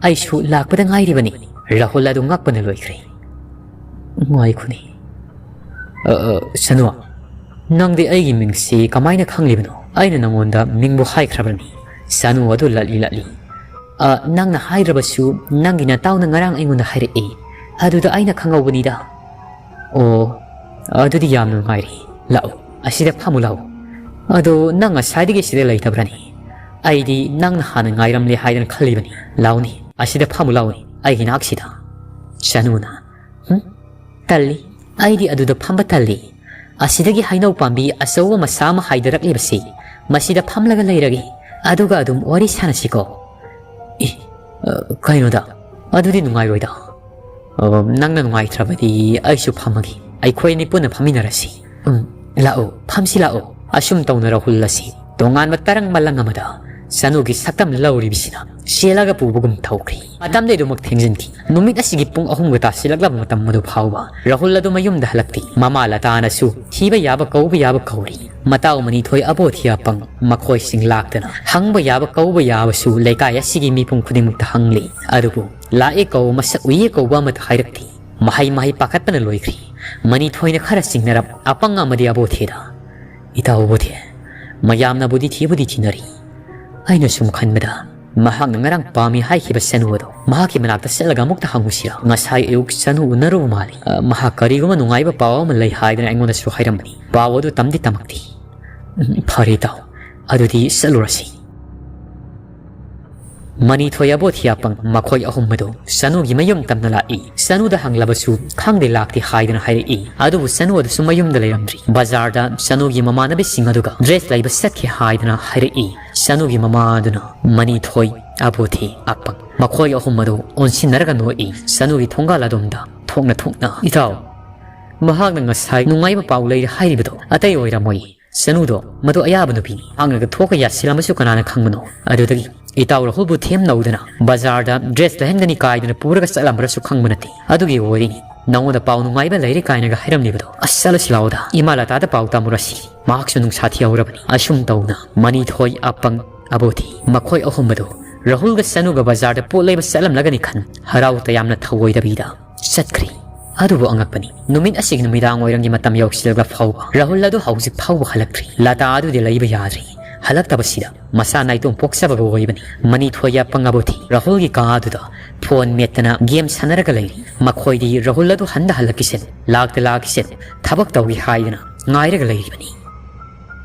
ꯑꯩꯁꯨ ꯂꯥꯛꯄꯗ ꯉꯥꯏꯔꯤꯕꯅꯤ꯫" ꯔꯥꯍꯨꯜ ꯑꯗꯨ ꯉꯛꯄꯅ ꯂꯣꯏꯈ꯭ꯔꯦ꯫ "ꯉꯥꯏꯈꯣꯅꯦ꯫ ꯑ, ꯑ, ꯁꯅꯨ, ꯅꯪꯗꯤ ꯑꯩꯒꯤ ꯃꯤꯡꯁꯤ ꯀꯃꯥꯏꯅ ꯈꯪꯂꯤꯕꯅꯣ? ꯑꯩꯅ ꯅꯉꯣꯟꯗ ꯃꯤꯡꯕꯨ ꯍꯥꯏꯈ꯭ꯔꯕꯅꯤ?" ꯁꯅꯨ ꯑꯗꯨ ꯂꯠꯂꯤ ꯂꯠꯂꯤ꯫ "ꯑ, ꯅꯪꯅ ꯍꯥꯏꯗ꯭ꯔꯕꯁꯨ ꯅꯪꯒꯤ ꯅꯇꯥꯎꯅ ꯉꯔꯥꯡ ꯑꯩꯉꯣꯟꯗ ꯍꯥꯏꯔꯛꯏ꯫ ꯑꯗꯨꯗ ꯑꯩꯅ ꯈꯪꯍꯧꯕꯅꯤꯗ꯫ ꯑꯣ, ꯑꯗꯨꯗꯤ ꯌꯥꯝ ꯅꯨꯡꯉꯥꯏꯔꯦ꯫ ꯂꯥꯛꯑꯣ, ꯑꯁꯤꯗ ꯐꯝꯃꯨ ꯂꯥꯛꯑꯣ꯫ ꯑꯗꯣ ꯅꯪ ꯉꯁꯥꯏꯗꯒꯤ ꯁꯤꯗ ꯂꯩꯇꯕ꯭ꯔꯅꯤ? ꯑꯩꯗꯤ ꯅꯪꯅ ꯍꯥꯟꯅ ꯉꯥꯏꯔꯝꯂꯦ ꯍꯥꯏꯗꯅ ꯈꯜꯂꯤꯕꯅꯤ꯫ ꯂꯥꯛꯑꯣꯅꯦ, ꯑꯁꯤꯗ ꯐꯝꯃꯨ ꯂꯥꯛꯑꯣꯅꯦ, ꯑꯩꯒꯤ ꯅꯥꯛꯁꯤꯗ꯫" ꯁꯅꯨꯅ, "ꯍꯨꯝ? ꯇꯜꯂꯤ꯫ ꯑꯩꯗꯤ ꯑꯗꯨꯗ ꯐꯝꯕ ꯇꯜꯂꯤ꯫ ꯑꯁꯤꯗꯒꯤ ꯍꯩꯅꯧ ꯄꯥꯝꯕꯤ ꯑꯆꯧꯕ ꯃꯆꯥ ꯑꯃ ꯍꯥꯏꯗꯔꯛꯂꯤꯕꯁꯤ, ꯃꯁꯤꯗ ꯐꯝꯂꯒ ꯂꯩꯔꯒꯦ꯫ ꯑꯗꯨꯒ ꯑꯗꯨꯝ ꯋꯥꯔꯤ ꯁꯥꯟꯅꯁꯤꯀꯣ꯫" "ꯑꯦ, ꯑ, ꯀꯩꯅꯣꯗ? ꯑꯗꯨꯗꯤ ꯅꯨꯡꯉꯥꯏꯔꯣꯏꯗ꯫" "ꯑ, ꯅꯪꯅ ꯅꯨꯡꯉꯥꯏꯇ꯭ꯔꯕꯗꯤ ꯑꯩꯁꯨ ꯐꯝꯃꯒꯦ꯫ ꯑꯩꯈꯣꯏ ꯑꯅꯤ ꯄꯨꯟꯅ ꯐꯝꯃꯤꯟꯅꯔꯁꯤ꯫" "ꯎꯝ, ꯂꯥꯛꯑꯣ, ꯐꯝꯁꯤ ꯂꯥꯛꯑꯣ꯫" ꯑꯁꯨꯝ ꯇꯧꯅ ꯔꯥꯍꯨꯜ ꯑꯁꯤ ꯇꯣꯉꯥꯟꯕ ꯇꯔꯪ ꯃꯂꯪ ꯑꯃꯗ ꯁꯅꯨꯒꯤ ꯁꯛꯇꯝ ꯂꯧꯔꯤꯕꯁꯤꯅ ꯆꯦꯜꯂꯒ ꯄꯨꯕꯒꯨꯝ ꯇꯧꯈ꯭ꯔꯦ꯫ ꯃꯇꯝꯗꯤ ꯑꯗꯨꯃꯛ ꯊꯦꯡꯖꯤꯟꯈꯤ꯫ ꯅꯨꯃꯤꯠ ꯑꯁꯤꯒꯤ ꯄꯨꯡ ꯑꯍꯨꯝꯒ ꯇꯥꯁꯤꯜꯂꯛꯂꯕ ꯃꯇꯝ ꯑꯗꯨ ꯐꯥꯎꯕ ꯔꯥꯍꯨꯜ ꯑꯗꯨ ꯃꯌꯨꯝꯗ ꯍꯜꯂꯛꯇꯦ꯫ ꯃꯃꯥ ꯂꯇꯥꯅꯁꯨ ꯊꯤꯕ ꯌꯥꯕ ꯀꯧꯕ ꯌꯥꯕ ꯀꯧꯔꯤ꯫ ꯃꯇꯥꯎ ꯃꯅꯤꯊꯣꯏ ꯑꯕꯣꯊꯤ ꯑꯄꯪ ꯃꯈꯣꯏꯁꯤꯡ ꯂꯥꯛꯇꯅ ꯍꯪꯕ ꯌꯥꯕ ꯀꯧꯕ ꯌꯥꯕꯁꯨ ꯂꯩꯀꯥꯏ ꯑꯁꯤꯒꯤ ꯃꯤꯄꯨꯝ ꯈꯨꯗꯤꯡꯃꯛꯇ ꯍꯪꯂꯤ꯫ ꯑꯗꯨꯕꯨ ꯂꯥꯛꯑꯦ ꯀꯧꯕ, ꯃꯁꯛ ꯎꯏꯌꯦ ꯀꯧꯕ ꯑꯃꯠꯇ ꯍꯥꯏꯔꯛꯇꯦ꯫ ꯃꯍꯩ ꯃꯍꯩ ꯄꯥꯈꯠꯄꯅ ꯂꯣꯏꯈ꯭ꯔꯦ꯫ ꯃꯅꯤꯊꯣꯏꯅ ꯈꯔ ꯆꯤꯡꯅꯔꯞ ꯑꯄꯪ ꯑꯃꯗꯤ ꯑꯕꯣꯊꯤꯗ, "ꯏꯇꯥꯎ ꯑꯕꯣꯊꯤ, ꯃꯌꯥꯝꯅꯕꯨꯗꯤ ꯊꯤꯕꯨꯗꯤ ꯊꯤꯅꯔꯤ꯫ ꯑꯩꯅ ꯁꯨꯝ ꯈꯟꯕꯗ ꯃꯍꯥꯛꯅ ꯉꯔꯥꯡ ꯄꯥꯝꯃꯤ ꯍꯥꯏꯈꯤꯕ ꯁꯅꯨ ꯑꯗꯣ ꯃꯍꯥꯛꯀꯤ ꯃꯅꯥꯛꯇ ꯆꯠꯂꯒ ꯑꯃꯨꯛꯇ ꯍꯪꯉꯨꯁꯤꯔꯥ? ꯉꯁꯥꯏ ꯑꯌꯨꯛ ꯁꯅꯨ ꯎꯅꯔꯨꯕ ꯃꯥꯜꯂꯤ꯫ ꯑ, ꯃꯍꯥꯛ ꯀꯔꯤꯒꯨꯝꯕ ꯅꯨꯡꯉꯥꯏꯕ ꯄꯥꯎ ꯑꯃ ꯂꯩ ꯍꯥꯏꯗꯅ ꯑꯩꯉꯣꯟꯗꯁꯨ ꯍꯥꯏꯔꯝꯕꯅꯤ꯫ ꯄꯥꯎ ꯑꯗꯨ ꯇꯝꯗꯤ ꯇꯝꯃꯛꯇꯦ꯫ ꯎꯝ, ꯐꯔꯦ ꯏꯇꯥꯎ, ꯑꯗꯨꯗꯤ ꯆꯠꯂꯨꯔꯁꯤ꯫ ꯃꯅꯤꯊꯣꯏ ꯑꯕꯣꯊꯤ ꯑꯄꯪ ꯃꯈꯣꯏ ꯑꯍꯨꯝ ꯑꯗꯨ ꯁꯅꯨꯒꯤ ꯃꯌꯨꯝ ꯇꯝꯅ ꯂꯥꯛꯏ꯫ ꯁꯅꯨꯗ ꯍꯪꯂꯕꯁꯨ ꯈꯪꯗꯦ, ꯂꯥꯛꯇꯦ ꯍꯥꯏꯗꯅ ꯍꯥꯏꯔꯛꯏ꯫ ꯑꯗꯨꯕꯨ ꯁꯅꯨ ꯑꯗꯨꯁꯨ ꯃꯌꯨꯝꯗ ꯂꯩꯔꯝꯗ꯭ꯔꯤ꯫ ꯕꯖꯥꯔꯗ ꯁꯅꯨꯒꯤ ꯃꯃꯥꯟꯅꯕꯤꯁꯤꯡ ꯑꯗꯨꯒ dress ꯂꯩꯕ ꯆꯠꯈꯤ ꯍꯥꯏꯗꯅ ꯍꯥꯏꯔꯛꯏ꯫ ꯁꯅꯨꯒꯤ ꯃꯃꯥ ꯑꯗꯨꯅ ꯃꯅꯤꯊꯣꯏ ꯑꯕꯣꯊꯤ ꯑꯄꯪ ꯃꯈꯣꯏ ꯑꯍꯨꯝ ꯑꯗꯨ ꯑꯣꯟꯁꯤꯟꯅꯔꯒ ꯅꯣꯛꯏ꯫ ꯁꯅꯨꯒꯤ ꯊꯣꯡꯒꯥꯜ ꯑꯗꯣꯝꯗ ꯊꯣꯛꯅ ꯊꯣꯛꯅ, "ꯏꯇꯥꯎ, ꯃꯍꯥꯛꯅ ꯉꯁꯥꯏ ꯅꯨꯡꯉꯥꯏꯕ ꯄꯥꯎ ꯂꯩꯔꯦ ꯍꯥꯏꯔꯤꯕꯗꯣ ꯑꯇꯩ ꯑꯣꯏꯔꯝꯃꯣꯏ꯫ ꯁꯅꯨꯗꯣ ꯃꯗꯨ ꯑꯌꯥꯕ ꯅꯨꯄꯤꯅꯤ꯫ ꯃꯍꯥꯛꯅꯒ ꯊꯣꯛꯀ ꯌꯥꯁꯤꯜꯂꯝꯃꯁꯨ ꯀꯅꯥꯅ ꯈꯪꯕꯅꯣ? ꯑꯗꯨꯗꯒꯤ ꯏꯇꯥꯎ ꯔꯥꯍꯨꯜꯕꯨ ꯊꯦꯝꯅꯧꯗꯅ ꯕꯖꯥꯔꯗ dress ꯂꯩꯍꯟꯒꯅꯤ ꯀꯥꯏꯗꯅ ꯄꯨꯔꯒ ꯆꯠꯂꯝꯕ꯭ꯔꯁꯨ ꯈꯪꯕ ꯅꯠꯇꯦ꯫ ꯑꯗꯨꯒꯤ ꯑꯣꯏꯔꯤꯅꯤ ꯅꯉꯣꯟꯗ ꯄꯥꯎ ꯅꯨꯡꯉꯥꯏꯕ ꯂꯩꯔꯦ ꯀꯥꯏꯅꯒ ꯍꯥꯏꯔꯝꯂꯤꯕꯗꯣ꯫ ꯑꯁ, ꯆꯠꯂꯁꯤ ꯂꯥꯎꯗ, ꯏꯃꯥ ꯂꯇꯥꯗ ꯄꯥꯎ ꯇꯝꯃꯨꯔꯁꯤ, ꯃꯍꯥꯛꯁꯨ ꯅꯨꯡꯁꯥ ꯊꯤꯍꯧꯔꯕꯅꯤ꯫" ꯑꯁꯨꯝ ꯇꯧꯅ ꯃꯅꯤꯊꯣꯏ, ꯑꯄꯪ, ꯑꯕꯣꯊꯤ ꯃꯈꯣꯏ ꯑꯍꯨꯝ ꯑꯗꯨ ꯔꯥꯍꯨꯜꯒ ꯁꯅꯨꯒ ꯕꯖꯥꯔꯗ ꯄꯣꯠ ꯂꯩꯕ ꯆꯠꯂꯝꯂꯒꯅꯤ ꯈꯟ ꯍꯔꯥꯎ ꯇꯌꯥꯝꯅ ꯊꯧꯑꯣꯏꯗꯕꯤꯗ ꯆꯠꯈ꯭ꯔꯤ꯫ ꯑꯗꯨꯕꯨ ꯑꯉꯛꯄꯅꯤ, ꯅꯨꯃꯤꯠ ꯑꯁꯤꯒꯤ ꯅꯨꯃꯤꯗꯥꯡ ꯋꯥꯏꯔꯝꯒꯤ ꯃꯇꯝ ꯌꯧꯁꯤꯜꯂꯛꯂ ꯐꯥꯎꯕ ꯔꯥꯍꯨꯜ ꯑꯗꯨ ꯍꯧꯖꯤꯛ ꯐꯥꯎꯕ ꯍꯜꯂꯛꯇ꯭ꯔꯤ꯫ ꯂꯇꯥ ꯑꯗꯨꯗꯤ ꯂꯩꯕ ꯌꯥꯗ꯭ꯔꯤ꯫ ꯍꯜꯂꯛꯇꯕꯁꯤꯗ ꯃꯆꯥ ꯅꯥꯏꯇꯣꯝ ꯄꯣꯛꯆꯕꯒ ꯑꯣꯏꯕꯅꯤ꯫ ꯃꯅꯤꯊꯣꯏ, ꯑꯄꯪ, ꯑꯕꯣꯊꯤ ꯔꯥꯍꯨꯜꯒꯤ ꯀꯥ ꯑꯗꯨꯗ phone ꯃꯦꯠꯇꯅ game ꯁꯥꯟꯅꯔꯒ ꯂꯩꯔꯤ꯫ ꯃꯈꯣꯏꯗꯤ ꯔꯥꯍꯨꯜ ꯑꯗꯨ ꯍꯟꯗ ꯍꯜꯂꯛꯈꯤꯁꯅꯨ, ꯂꯥꯛꯇ ꯂꯥꯛꯈꯤꯁꯅꯨ, ꯊꯕꯛ ꯇꯧꯔꯤ ꯍꯥꯏꯗꯅ ꯉꯥꯏꯔꯒ ꯂꯩꯔꯤꯕꯅꯤ꯫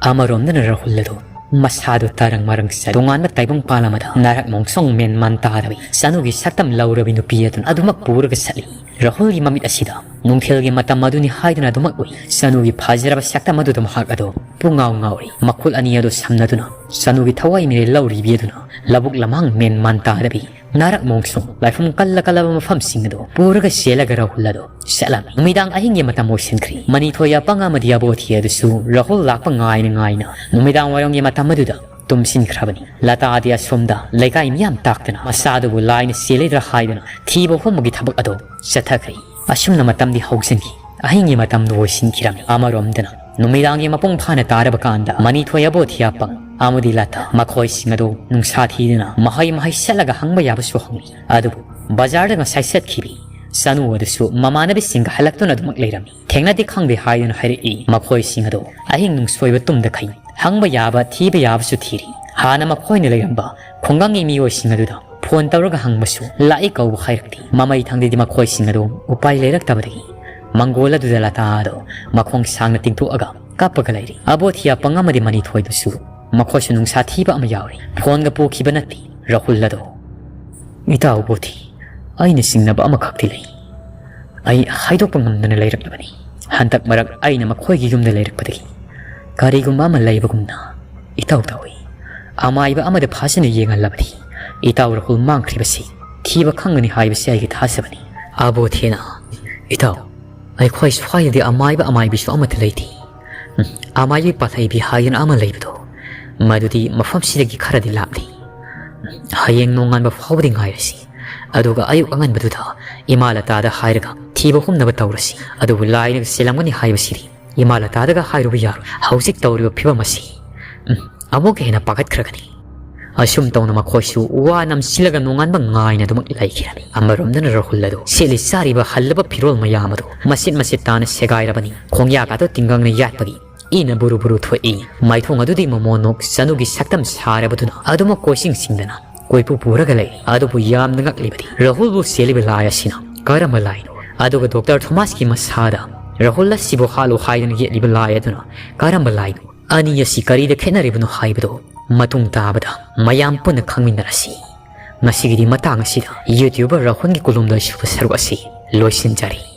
ꯑꯃꯔꯣꯝꯗꯅ ꯔꯥꯍꯨꯜ ꯑꯗꯨ ꯃꯁꯥꯗꯨ ꯇꯔꯪ ꯃꯔꯪ ꯆꯠ, ꯇꯣꯉꯥꯟꯕ ꯇꯥꯏꯕꯪꯄꯥꯜ ꯑꯃꯗ ꯅꯥꯔꯛ ꯃꯣꯡꯁꯣꯡ ꯃꯦꯟ ꯃꯥꯟ ꯇꯥꯗꯕꯤ ꯁꯅꯨꯒꯤ ꯁꯛꯇꯝ ꯂꯧꯔꯕꯤ ꯅꯨꯄꯤ ꯑꯗꯨꯅ ꯑꯗꯨꯃꯛ ꯄꯨꯔꯒ ꯆꯠꯂꯤ꯫ ꯔꯥꯍꯨꯜꯒꯤ ꯃꯃꯤꯠ ꯑꯁꯤꯗ ꯅꯨꯡꯊꯤꯜꯒꯤ ꯃꯇꯝ ꯑꯗꯨꯅꯤ ꯍꯥꯏꯗꯨꯅ ꯑꯗꯨꯃꯛ ꯎꯏ꯫ ꯁꯅꯨꯒꯤ ꯐꯖꯔꯕ ꯁꯛꯇꯝ ꯑꯗꯨꯗ ꯃꯍꯥꯛ ꯑꯗꯨ ꯄꯨꯡꯉꯥꯎ ꯉꯥꯎꯔꯤ꯫ ꯃꯈꯨꯠ ꯑꯅꯤ ꯑꯗꯨ ꯁꯝꯅꯗꯨꯅ ꯁꯅꯨꯒꯤ ꯊꯋꯥꯏ ꯃꯤꯔꯦꯜ ꯂꯧꯔꯤꯕꯤ ꯑꯗꯨꯅ ꯂꯧꯕꯨꯛ ꯂꯝꯍꯥꯡ ꯃꯦꯟ ꯃꯥꯟ ꯇꯥꯗꯕꯤ ꯅꯥꯔꯛ ꯃꯣꯡꯁꯣꯡ ꯂꯥꯏꯐꯝ ꯀꯜꯂ ꯀꯜꯂꯕ ꯃꯐꯝꯁꯤꯡ ꯑꯗꯨ ꯄꯨꯔꯒ ꯆꯦꯜꯂꯒ ꯔꯥꯍꯨꯜ ꯑꯗꯨ ꯆꯠꯂꯝꯃꯤ꯫ ꯅꯨꯃꯤꯗꯥꯡ ꯑꯍꯤꯡꯒꯤ ꯃꯇꯝ ꯑꯣꯏꯁꯤꯟꯈ꯭ꯔꯤ꯫ ꯃꯅꯤꯊꯣꯏ, ꯑꯄꯪ ꯑꯃꯗꯤ ꯑꯕꯣꯊꯤ ꯑꯗꯨꯁꯨ ꯔꯥꯍꯨꯜ ꯂꯥꯛꯄ ꯉꯥꯏꯅ ꯉꯥꯏꯅ ꯅꯨꯃꯤꯗꯥꯡ ꯋꯥꯏꯔꯝꯒꯤ ꯃꯇꯝ ꯑꯗꯨꯗ ꯇꯨꯝꯁꯤꯟꯈ꯭ꯔꯕꯅꯤ꯫ ꯂꯇꯥꯗꯤ ꯑꯁꯣꯝꯗ ꯂꯩꯀꯥꯏ ꯃꯤꯌꯥꯝ ꯇꯥꯛꯇꯅ ꯃꯆꯥꯗꯨꯕꯨ ꯂꯥꯏꯅ ꯆꯦꯜꯂꯤꯗ꯭ꯔꯥ ꯍꯥꯏꯗꯨꯅ ꯊꯤꯕ ꯍꯨꯝꯕꯒꯤ ꯊꯕꯛ ꯑꯗꯨ ꯆꯠꯊꯈ꯭ꯔꯤ꯫ ꯑꯁꯨꯝꯅ ꯃꯇꯝꯗꯤ ꯍꯧꯖꯤꯟꯈꯤ꯫ ꯑꯍꯤꯡꯒꯤ ꯃꯇꯝꯗꯨ ꯑꯣꯏꯁꯤꯟꯈꯤꯔꯝꯃꯤ꯫ ꯑꯃꯔꯣꯝꯗꯅ ꯅꯨꯃꯤꯗꯥꯡꯒꯤ ꯃꯄꯨꯡ ꯐꯥꯅ ꯇꯥꯔꯕ ꯀꯥꯟꯗ ꯃꯅꯤꯊꯣꯏ, ꯑꯕꯣꯊꯤ, ꯑꯄꯪ ꯑꯃꯗꯤ ꯂꯇꯥ ꯃꯈꯣꯏꯁꯤꯡ ꯑꯗꯨ ꯅꯨꯡꯁꯥ ꯊꯤꯗꯨꯅ ꯃꯍꯩ ꯃꯍꯩ ꯆꯠꯂꯒ ꯍꯪꯕ ꯌꯥꯕꯁꯨ ꯍꯪꯂꯤ꯫ ꯑꯗꯨꯕꯨ ꯕꯖꯥꯔꯗ ꯉꯁꯥꯏ ꯆꯠꯈꯤꯕꯤ ꯁꯅꯨ ꯑꯗꯨꯁꯨ ꯃꯃꯥꯟꯅꯕꯤꯁꯤꯡꯒ ꯍꯜꯂꯛꯇꯨꯅ ꯑꯗꯨꯃꯛ ꯂꯩꯔꯝꯃꯤ꯫ ꯊꯦꯡꯅꯗꯦ ꯈꯪꯗꯦ ꯍꯥꯏꯗꯨꯅ ꯍꯥꯏꯔꯛꯏ꯫ ꯃꯈꯣꯏꯁꯤꯡ ꯑꯗꯨ ꯑꯍꯤꯡ ꯅꯨꯡꯁꯣꯏꯕ ꯇꯨꯝꯗꯈꯩ ꯍꯪꯕ ꯌꯥꯕ ꯊꯤꯕ ꯌꯥꯕꯁꯨ ꯊꯤꯔꯤ꯫ ꯍꯥꯟꯅ ꯃꯈꯣꯏꯅ ꯂꯩꯔꯝꯕ ꯈꯨꯡꯒꯪꯒꯤ ꯃꯤꯑꯣꯏꯁꯤꯡ ꯑꯗꯨꯗ ꯐꯣꯟ ꯇꯧꯔꯒ ꯍꯪꯕꯁꯨ ꯂꯥꯛꯏ ꯀꯧꯕ ꯍꯥꯏꯔꯛꯇꯦ꯫ ꯃꯃꯩ ꯊꯪꯗꯗꯤ ꯃꯈꯣꯏꯁꯤꯡ ꯑꯗꯨ ꯎꯄꯥꯏ ꯂꯩꯔꯛꯇꯕꯗꯒꯤ ꯃꯪꯒꯣꯜ ꯑꯗꯨꯗ ꯂꯇꯥ ꯑꯗꯨ ꯃꯈꯣꯡ ꯁꯥꯡꯅ ꯇꯤꯡꯊꯣꯛꯑꯒ ꯀꯞꯄꯒ ꯂꯩꯔꯤ꯫ ꯑꯕꯣꯊꯤ ꯑꯄꯪ ꯑꯃꯗꯤ ꯃꯅꯤꯊꯣꯏꯗꯨꯁꯨ ꯃꯈꯣꯏꯁꯨ ꯅꯨꯡꯁꯥ ꯊꯤꯕ ꯑꯃ ꯌꯥꯎꯔꯤ꯫ ꯐꯣꯟꯒ ꯄꯨꯈꯤꯕ ꯅꯠꯇꯦ ꯔꯥꯍꯨꯜ ꯑꯗꯣ꯫ "ꯏꯇꯥꯎ ꯕꯣꯊꯤ, ꯑꯩꯅ ꯆꯤꯡꯅꯕ ꯑꯃꯈꯛꯇꯤ ꯂꯩ꯫ ꯑꯩ ꯍꯥꯏꯗꯣꯛꯄ ꯉꯝꯗꯅ ꯂꯩꯔꯛꯂꯕꯅꯤ꯫ ꯍꯟꯗꯛ ꯃꯔꯛ ꯑꯩꯅ ꯃꯈꯣꯏꯒꯤ ꯌꯨꯝꯗ ꯂꯩꯔꯛꯄꯗꯒꯤ ꯀꯔꯤꯒꯨꯝꯕ ꯑꯃ ꯂꯩꯕꯒꯨꯝꯅ ꯏꯇꯧ ꯇꯧꯏ꯫ ꯑꯃꯥꯏꯕ ꯑꯃꯗ ꯐꯖꯅ ꯌꯦꯡꯍꯜꯂꯕꯗꯤ ꯏꯇꯥꯎ ꯔꯥꯍꯨꯜ ꯃꯥꯡꯈ꯭ꯔꯤꯕꯁꯤ ꯊꯤꯕ ꯈꯪꯒꯅꯤ ꯍꯥꯏꯕꯁꯤ ꯑꯩꯒꯤ ꯊꯥꯖꯕꯅꯤ꯫" ꯑꯕꯣꯊꯤꯅ, "ꯏꯇꯥꯎ, ꯑꯩꯈꯣꯏ ꯁ꯭ꯋꯥꯏꯗꯗꯤ ꯑꯃꯥꯏꯕ ꯑꯃꯥꯏꯕꯤꯁꯨ ꯑꯃꯠꯇ ꯂꯩꯇꯦ꯫ ꯎꯝ, ꯑꯃꯥꯏꯕꯤ ꯄꯥꯊꯩꯕꯤ ꯍꯥꯏꯗꯅ ꯑꯃ ꯂꯩꯕꯗꯣ, ꯃꯗꯨꯗꯤ ꯃꯐꯝꯁꯤꯗꯒꯤ ꯈꯔꯗꯤ ꯂꯥꯞꯂꯤ꯫ ꯍꯌꯦꯡ ꯅꯣꯡꯉꯥꯟꯕ ꯐꯥꯎꯕꯗꯤ ꯉꯥꯏꯔꯁꯤ꯫ ꯑꯗꯨꯒ ꯑꯌꯨꯛ ꯑꯉꯟꯕꯗꯨꯗ ꯏꯃꯥ ꯂꯇꯥꯗ ꯍꯥꯏꯔꯒ ꯊꯤꯕ ꯍꯨꯝꯅꯕ ꯇꯧꯔꯁꯤ꯫ ꯑꯗꯨꯕꯨ ꯂꯥꯏꯅꯒ ꯆꯦꯜꯂꯝꯒꯅꯤ ꯍꯥꯏꯕꯁꯤꯗꯤ ꯏꯃꯥ ꯂꯇꯥꯗꯒ ꯍꯥꯏꯔꯨꯕ ꯌꯥꯔꯣꯏ꯫ ꯍꯧꯖꯤꯛ ꯇꯧꯔꯤꯕ ꯐꯤꯕꯝ ꯑꯁꯤ, ꯎꯝ, ꯑꯃꯨꯛꯀ ꯍꯦꯟꯅ ꯄꯥꯈꯠꯈ꯭ꯔꯒꯅꯤ꯫" ꯑꯁꯨꯝ ꯇꯧꯅ ꯃꯈꯣꯏꯁꯨ ꯋꯥ ꯅꯝꯁꯤꯜꯂꯒ ꯅꯣꯡꯉꯥꯟꯕ ꯉꯥꯏꯅ ꯑꯗꯨꯃꯛ ꯂꯩꯈꯤꯔꯝꯃꯤ꯫ ꯑꯃꯔꯣꯝꯗꯅ ꯔꯥꯍꯨꯜ ꯑꯗꯨ ꯁꯦꯠꯂꯤ ꯆꯥꯔꯤꯕ ꯍꯜꯂꯕ ꯐꯤꯔꯣꯜ ꯃꯌꯥꯝ ꯑꯗꯨ ꯃꯆꯤꯠ ꯃꯆꯤꯠ ꯇꯥꯅ ꯁꯦꯒꯥꯏꯔꯕꯅꯤ꯫ ꯈꯣꯡꯌꯥꯒ ꯑꯗꯨ ꯇꯤꯡꯒꯪꯅ ꯌꯥꯠꯄꯒꯤ ꯏꯅ ꯕꯨꯔꯨ ꯕꯨꯔꯨ ꯊꯣꯛꯏ꯫ ꯃꯥꯏꯊꯣꯡ ꯑꯗꯨꯗꯤ ꯃꯃꯣꯟ ꯅꯣꯛ ꯆꯅꯨꯒꯤ ꯁꯛꯇꯝ ꯁꯥꯔꯕꯗꯨꯅ ꯑꯗꯨꯃꯛ ꯀꯣꯏꯆꯤꯡ ꯆꯤꯡꯗꯅ ꯀꯣꯏꯄꯨ ꯄꯨꯔꯒ ꯂꯩꯔꯤ꯫ ꯑꯗꯨꯕꯨ ꯌꯥꯝꯅ ꯉꯛꯂꯤꯕꯗꯤ ꯔꯥꯍꯨꯜꯕꯨ ꯆꯦꯜꯂꯤꯕ ꯂꯥꯏ ꯑꯁꯤꯅ ꯀꯔꯝꯕ ꯂꯥꯏꯅꯣ? ꯑꯗꯨꯒ ꯗꯣꯛꯇꯔ ꯊꯣꯃꯥꯁꯀꯤ ꯃꯁꯥꯗ ꯔꯥꯍꯨꯜ ꯑꯁꯤꯕꯨ ꯍꯥꯠꯂꯨ ꯍꯥꯏꯗꯨꯅ ꯌꯦꯠꯂꯤꯕ ꯂꯥꯏ ꯑꯗꯨꯅ ꯀꯔꯝꯕ ꯂꯥꯏꯅꯣ? ꯑꯅꯤ ꯑꯁꯤ ꯀꯔꯤꯗ ꯈꯦꯠꯅꯔꯤꯕꯅꯣ ꯍꯥꯏꯕꯗꯨ ꯃꯇꯨꯡ ꯇꯥꯕꯗ ꯃꯌꯥꯝ ꯄꯨꯟꯅ ꯈꯪꯃꯤꯟꯅꯔꯁꯤ꯫ ꯉꯁꯤꯒꯤꯗꯤ ꯃꯇꯥꯡ ꯑꯁꯤꯗ YouTuber ꯔꯥꯍꯨꯜꯒꯤ ꯀꯨꯂꯨꯝꯗ ꯁꯨꯕ ꯁꯔꯨꯛ ꯑꯁꯤ ꯂꯣꯏꯁꯤꯟꯖꯔꯤ꯫